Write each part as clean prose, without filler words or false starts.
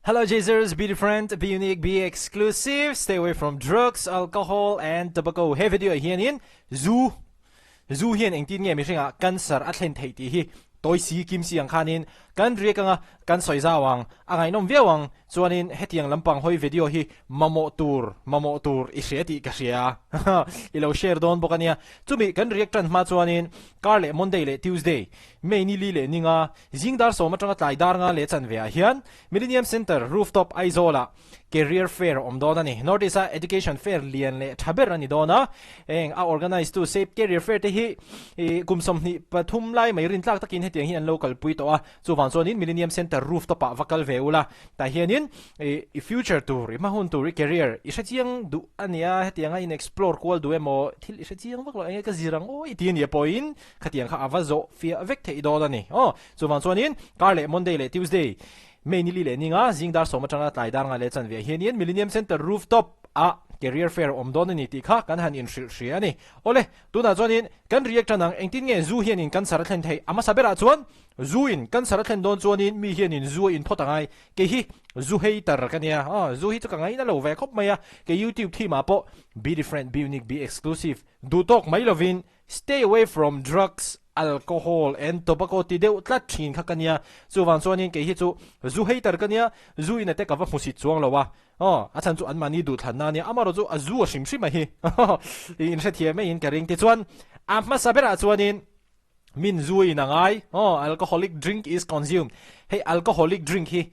Hello Jazers, be different, be unique, be exclusive, stay away from drugs, alcohol and tobacco. He video ah hianin zu zu hian engtin nge mihringah cancer a thlen theih tih hi tawi si kim si ang khanin kan riak anga kan sawi zau ang a ngaihnawm viau ang chuanin hetiang lampang hawi video hi mamawh tur mamawh tur i hria tih ka hria i lo share dawn bawk ania chumi kan riak tan hma chuanin kar leh Monday leh Tuesday May ni li leh ninga Zing dar sawm atanga tlai dar nga leh chanve ah hian Millennium Centre Rooftop Aizawl ah Career Fair a awm dawn a ni. North East a Education Fair lian leh tha ber a ni dawn a, eng a organise tu SAPE Career Fair te hi kum 23 lai mai rintlak takin hetiang hi an lo kalpui tawh a, chuvang chuanin Millennium Centre Rooftop ah va kal ve ula, tah hianin i future tur, i hma hun tur, i career i hrechiang duh a nia, hetianga in explore kual duh emaw thil i hrechiang vak lo eng nge ka zir ang aw i ti a nia pawhin Khatiang kha a va zawh fiah vek theih dawn a ni. Aw, chuvang chuanin kar leh Monday leh Tuesday, May ni li leh ninga zing dar sawm atanga tlai dar nga leh chanve hianin Millennium Centre Rooftop ah Career Fair a awm dawn a ni tih kha kan han inhrilh hria a ni. Awle, tunah chuanin kan react tan ang, engtin nge zu hianin cancer a thlen theih? A hmasa berah chuan zu in cancer a thlen dawn chuanin mi hianin zu a inphawt a ngai. Kei hi zu hater ka nia, aw, zu hi chu ka ngaina lo ve khawp mai a, kei YouTube theme ah pawh Be different, be unique, be exclusive duh tawk mai lovin Stay away from drugs, alcohol and tobacco ti deuh tlat thin kha ka nia. Chuvang chuanin kei hi chu zu hater ka nia, zu in a te ka va hmusit chuang lo a. Aw, a chhan chu anmahni duhthlanna a nia, amaherawh chu a zu a hrim hrim a hi. I inhrethiam maiin ka ring. Tichuan, a hmasa berah chuanin min zu in a ngai. Aw, alcoholic drink is consumed. Hei alcoholic drink hi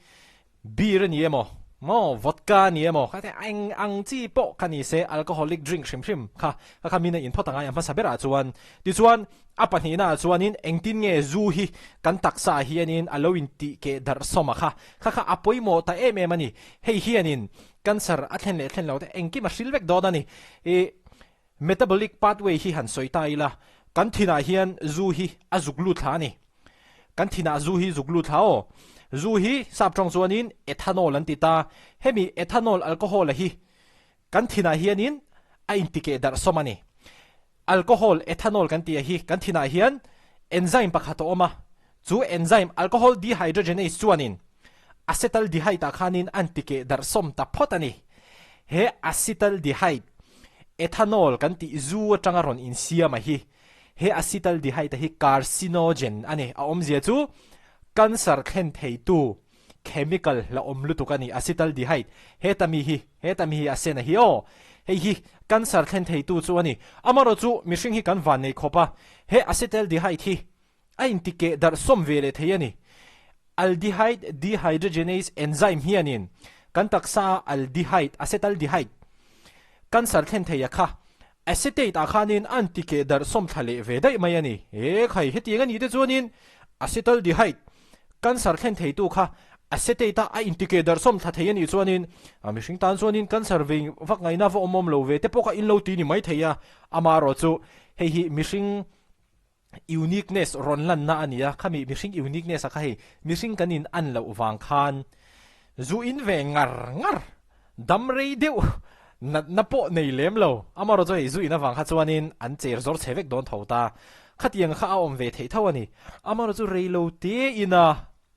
Beer a ni emaw, maw vodka a ni emaw, kha te eng ang chi pawh kha ni se alcoholic drink hrim hrim kha kha kha min a in phawt angai a hmasa berah chuan. Tichuan a pahnihna ah chuanin engtin nge zu hi kan taksa ah hianin a lo in tih keh darh sawm a kha kha kha a pawimawh ta em em a ni. Hei hianin cancer a thlen leh thlen lo te engkim a hril vek dawn a ni. Ih metabolic pathway hi han sawi ta ila kan thinah hian zu hi a zuk lut thla a ni. Kan thinah zu hi zuk lut thla aw. Zu hi sap tawng chuanin ethanol an ti ta. Hemi ethanol alcohol a hi kan thinah hianin a intikeh darh sawm a ni. Alcohol ethanol kan tih a hi kan thinah hian enzyme pakhat a awm a, chu enzyme alcohol dehydrogenase chuanin acetaldehyde ah khanin an tikeh darh sawm ta phawt a ni. He acetaldehyde ethanol kan tih zu atanga rawn insiam a hi He acetaldehyde hi carcinogen a ni. A awmzia chu cancer thlen theitu chemical la awm lutuk a ni. Acetaldehyde heta mi hi, heta mi hi a sen a hi aw. Hei hi cancer thlen theitu chu a ni. Amaherawh chu mihring hi kan van nei khawp a, he acetaldehyde hi a intikeh darh sawm ve leh thei a ni. Aldehyde dehydrogenase enzyme hianin kan taksa a aldehyde, acetaldehyde, cancer thlen thei a kha Acetate ah khanin an ti keh darh sawm thla leh ve daih mai a ni. He khai hetiang a nih te chuanin acetaldehyde cancer thlen theitu kha acetate a a inti keh darh sawm thla thei a nih chuanin a mihring tan chuanin cancer vei vak ngaihna va awm awm lo ve te pawh kha in lo ti ni mai thei a. Amaherawh chu hei hi mihring uniqueness rawn lanna a ni a, khami mihring uniqueness a kha hei mihring kan in an loh vang khan zu in ve ngar ngar dam rei deuh natna pawh nei lem lo amaherawh chu hei zu in avang kha chuanin an cher zawr chhe vek dawn tho ta khatiang kha a awm ve theih tho a ni amaherawh chu rei lo te ina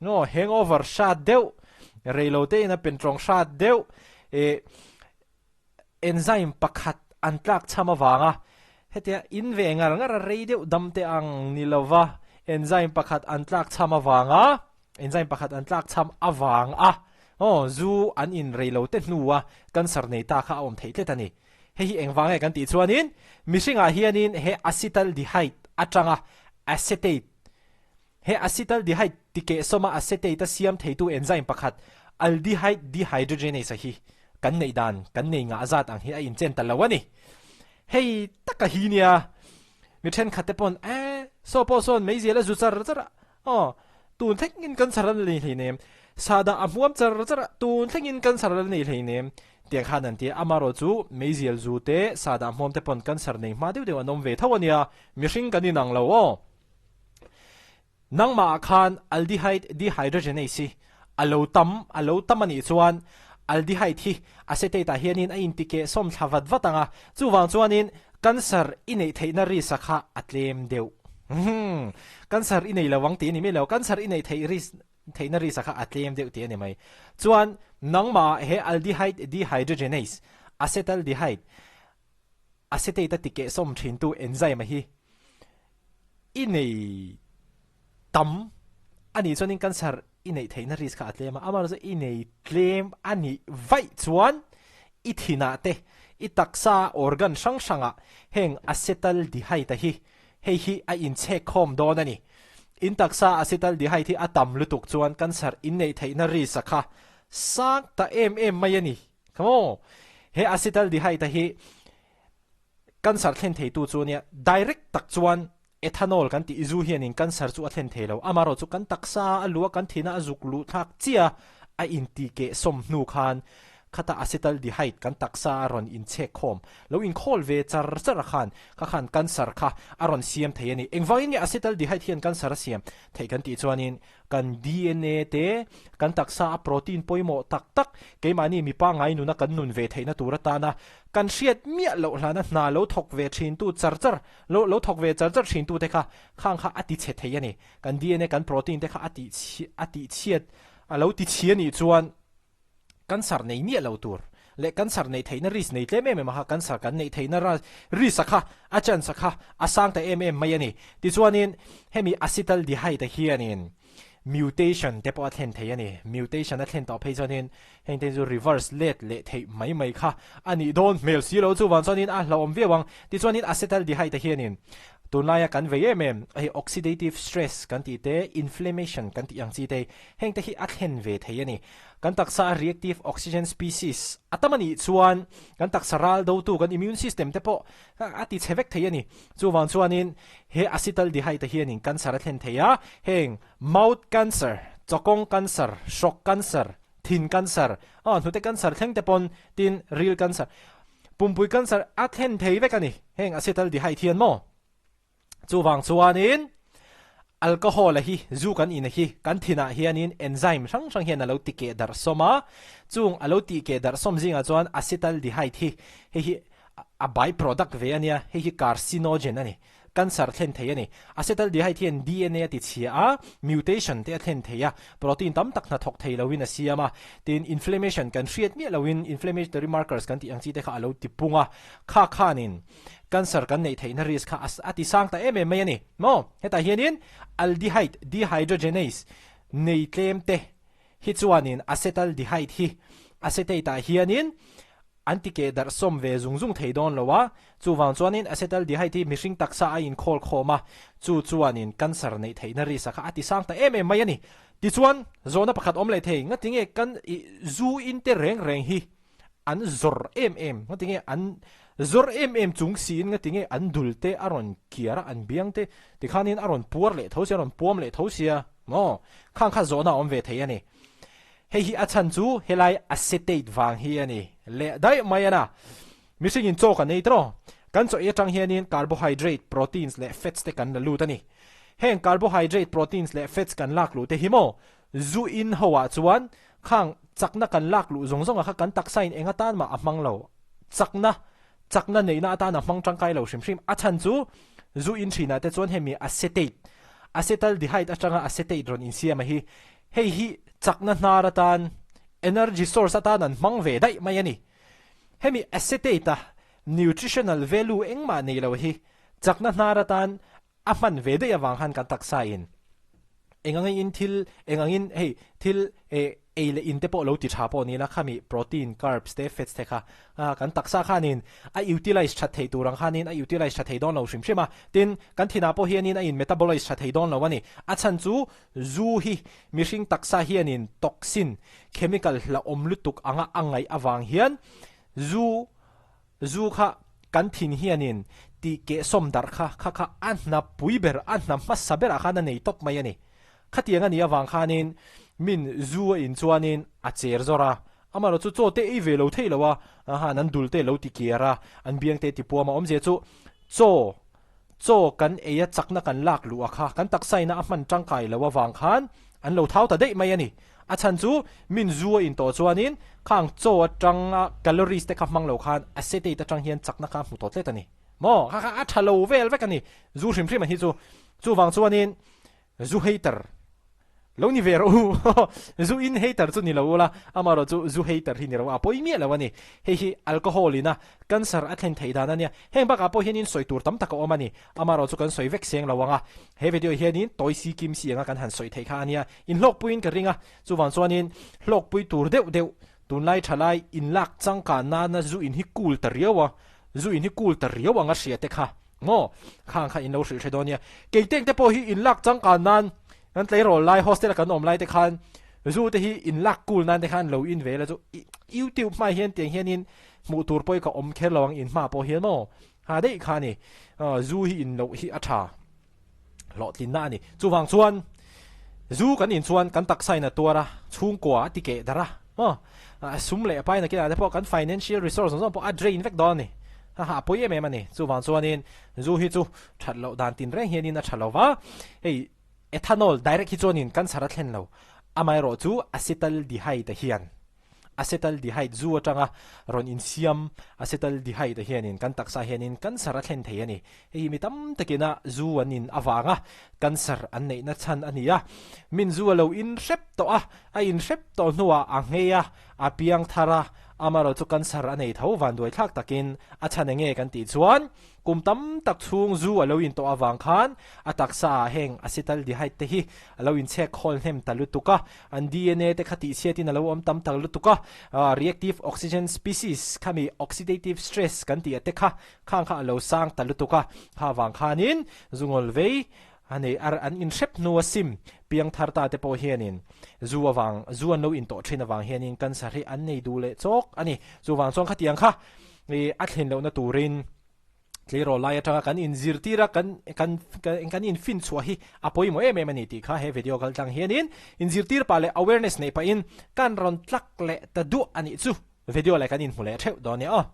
ngaw hangover hrat deuh rei lo te ina pentrawng hrat deuh eh Enzyme pakhat an tlak chham avanga hetia in ve ngar ngar a rei deuh dam te ang ni lova enzyme pakhat an tlak chham avanga enzyme pakhat an tlak chham avanga aw zu an in rei lo te hnua cancer nei ta kha a awm theih tlet a ni. Hei hi engvang nge kan tih chuanin mihringah hianin he acetaldehyde atanga acetate He acetaldehyde tikehsawma acetate a siam theitu enzyme pakhat, aldehyde dehydrogenase a hi kan neih dan kan nei ngah zat ang hi a inchen ta lo a ni. Hei taka hi nia mi thenkhat te pawn eh saw pawh sawn meizial a zu char char a, aw tun thlengin cancer a la nei hleinem, sahdah a hmuam char char a, tun thlengin cancer a la nei hleinem tiang khan an ti a, amaherawh chu meizial zu te sahdah hmuam te pawn cancer nei hma deuh deuh an awm ve tho a nia, mihring kan inang lo aw. Nangmah ah khan aldehyde dehydrogenase hi a lo tam a lo tam a nih chuan aldehyde hi acetate ah hianin a inti keh sawm thla vat vat ang a, chuvang chuanin cancer i neih theihna risk a kha a tlem deuh. Cancer i nei lo ang tih a ni mai lo, cancer i neih theih risk. Theihna risk a kha a tlem deuh tih a ni mai. Chuan nangmah he aldehyde dehydrogenase, acetaldehyde, acetate a tikehsawm thintu enzyme a hi i nei tam a nih chuanin cancer i neih theihna risk kha a tlem a, amaherawhchu i nei tlem a nih vaih chuan i thinah te, i taksa organ hrang hrangah heng acetaldehyde a hi hei hi a inchhek khawm dawn a ni. In taksa acetaldehyde hi a tam lutuk chuan cancer inneih theihna risk a kha sang ta em em mai a ni. Khaw! He acetaldehyde a hi cancer thlen theitu chu ania, direct tak chuan ethanol kan tih zu hianin cancer chu a thlen thei lo. Amaherawhchu kan taksa a luh a, kan thihna a zuk luh thlak chiah a intihkeh sawm hnu khan Khata acetaldehyde kan taksa a rawn inchhek khawm lo inkhawl ve char char a khan kha khan cancer kha a rawn siam thei a ni. Engvangin nge acetaldehyde hian cancer a siam theih kan tih chuanin kan DNA te kan taksa a protein pawimawh tak tak keimahni mipa ngai nuna kan nun ve theihna tur atana kan hriat miah loh hlana hna lo thawk ve thintu char char lo lo thawk ve char char thintu te kha khang kha a ti chhe thei a ni. Kan DNA kan protein te kha a tih a tih chhiat a lo ti chhi a nih chuan Cancer nei miah lo tur leh cancer neih theihna risk nei tlem em em a kha, cancer kan neih theihna risk a kha, a chance a kha a sang ta em em mai a ni. Tichuanin hemi acetaldehyde hianin mutation te pawh a thlen thei a ni. Mutation a thlen tawh phei chuanin heng te chu reverse let leh theih mai mai kha a nih dawn hmel si lo chuvang chuanin a hlauhawm viau ang. Tichuanin acetaldehyde hianin tunlaia kan vei em em hei oxidative stress kan tih te, inflammation kan tih ang chi te Heng te hi a thlen ve thei a ni. Kan taksa a reactive oxygen species a tam a nih chuan kan taksa ral dotu kan immune system te pawh a ti chhe vek thei a ni. Chuvang chuanin he acetaldehyde hianin cancer a thlen thei a, heng mouth cancer, chawkawng cancer, hrawk cancer, thin cancer, ah hnute cancer thleng te pawn tin ril cancer, pumpui cancer a thlen thei vek a ni heng acetaldehyde hian maw. Chuvang chuanin alcohol a hi zu kan in a hi kan thinah hianin enzyme hrang hrang hian a lo ti keh darh sawm a, chung a lo tih keh darh sawm zingah chuan acetaldehyde hi hei hi a by product ve a nia, hei hi carcinogen a ni, cancer thlen thei a ni. Acetaldehyde hian DNA a ti chhia a, mutation te a thlen thei a, protein tam tak hnathawk thei loin a siam a, tin inflammation kan hriat miah loin inflammatory markers kan tih ang chi te kha a lo ti pung a, kha khanin Cancer kan neih theihna risk kha a ti sang ta em em mai a ni maw? Hetah hianin aldehyde dehydrogenase nei tlem te hi chuanin acetaldehyde hi acetate ah hianin an ti keh darh sawm ve zung zung thei dawn lo a, chuvang chuanin acetaldehyde hi mihring taksa a inkhawl khawm a, chu chuanin cancer neih theihna risk a kha a ti sang ta em em mai a ni. Tichuan, zawhna pakhat awm leh thei, ngatinge kan i zu in te reng reng hi An zawr em em, ngati nge an zawr em em chung siin ngati nge an dul te a rawn kiar a, an biang te tikhanin a rawn puar leh tho sia, a rawn puam leh tho sia maw? Khang kha zawhna a awm ve thei a ni. Hei hi a chhan chu helai acetate vang hi a ni leh daih mai a na. Mihringin chaw kan ei tawh, kan chaw ei atang hianin carbohydrate, proteins leh fats te kan la lut a ni. Heng carbohydrate, proteins leh fats kan lak luh te hi maw zu in ho ah chuan Khang chakna kan lak luh zawng zawng ah kha kan taksa in eng atan mah a hmang lo. Chakna, chakna neihna atan a hmang tangkai lo hrim hrim. A chhan chu zu in thin ah te chuan hemi acetate, acetaldehyde atanga acetate rawn insiam a hi, hei hi chakna hnar atan, energy source atan an hmang ve daih mai a ni. Hemi acetate a nutritional value engmah nei lo hi chakna hnar atan A hman ve daih avang khan kan taksa in eng angin thil eng angin hei thil eh ei leh in te pawh lo ti tha pawh ni ila khami protein, carbs te fats te kha kan taksa khanin a utilize that thei tur ang khanin a utilize tha thei dawn lo hrim hrim a, tin kan thinah pawh hianin a in metabolize tha thei dawn lo a ni. A chhan chu zu hi mihring taksa hianin toxin, chemical hlauhawm lutuk anga a ngaih avang hian zu Zu kha kan thin hianin tih kehsawm darh kha kha kha a hna pui ber, a hna hmasa berah khan a nei tawp mai a ni. Khatiang a nih avang khanin min zu a in chuanin a cher zawr a, amaherawh chu chaw te ei ve lo thei lo a, ahan an dul te lo ti kiar a, an biang te ti puam a, awmzia chu chaw chaw kan ei a chakna kan lak luh a kha kan taksaina a hman tangkai lo avang khan an lo thau ta daih mai a ni. A chhan chu min zu a intawh chuanin khang chaw atanga calories te kha hmang lo khan acetate atang hian chakna kha a hmu tawh tlet a ni maw? Kha kha a tha lo vel vek a ni zu hrim hrim a hi chu. Chuvang chuanin zu hater. Lo ni ve rawh u. Zu in hater chu ni lo ula, amaherawh chu zu hater hi ni lo a pawi miah lo a ni. Hei hi alcohol ina cancer a thlen theih dan a nia. Heng bakah pawh hianin sawi tur tam tak a awm a ni. Amaherawh chu kan sawi vek seng lo ang a. He video hianin tawi si kim si anga kan han sawi theih kha a nia. Inhlawkpuiin ka ring a, chuvang chuanin hlawkpui tur deuh deuh tunlai thalai inlak changkan nana zu in hi cool ta riau a, zu in hi cool ta riau anga hria te kha. Maw? Khang kha in lo hrilh hre dawn nia. Keiteng te pawh hi in lak changkan nan kan tleirawl lai hostel a kan awm lai te khan zu te hi in lak cool nan te khan lo in ve la chu YouTube hmai hian tiang hian in hmuh tur pawh hi ka awm kher lo ang in hma pawh hian maw ha daih kha ni zu hi in loh hi a tha hlawhtlinna a ni. Chuvang chuan zu kan in chuan kan taksa in a tuar a, chhungkua a ti keh darh a, maw? Sum leh pai nakinah te pawh kan financial resource zawng zawng pawh a drain vek dawn a ni. Ha ha, a pawi em em a ni. Chuvang chuanin zu hi chu that loh dan tinreng hianin a tha lo va, hei ethanol direct hi chuanin cancer a thlen lo, amaherawhchu acetaldehyde hian Acetaldehyde zu atanga rawn insiam acetaldehyde hianin kan taksa hianin cancer a thlen thei a ni. Hei hi mi tam takina zu an in avanga cancer an neihna chhan a ni a. Min zu a lo in hrep tawh a, a in hrep tawh hnuah a nghei a, a piang thar a, amaherawh chu cancer a nei tho vanduaithlak takin a chhan enge kan tih chuan Kum tam tak chhung zu a lo in tawh avang khan a taksa ah heng acetaldehyde te hi a lo inchhek khawl hnem ta lutuk a, an DNA te kha tihchhiatin a lo awm tam ta lutuk a, reactive oxygen species khami oxidative stress kan tih a te kha khang kha a lo sang ta lutuk a, kha avang khanin zu ngawl vei a nei ar an inhrep hnu a sim piang thar ta te pawh hianin zu avang zu an lo in tawh thin avang hianin cancer hi an nei duh leh chawk a ni. Chuvang chuan khatiang kha a thlen lohna turin tleirawl lai atanga kan inzirtir a, kan kan kan infin chhuah hi a pawimawh em em a ni tih kha he video kal tlang hianin inzirtir pah leh awareness neih pahin kan rawn tlak leh ta duah a nih chu video leh kan inhmu leh theuh dawn nia aw.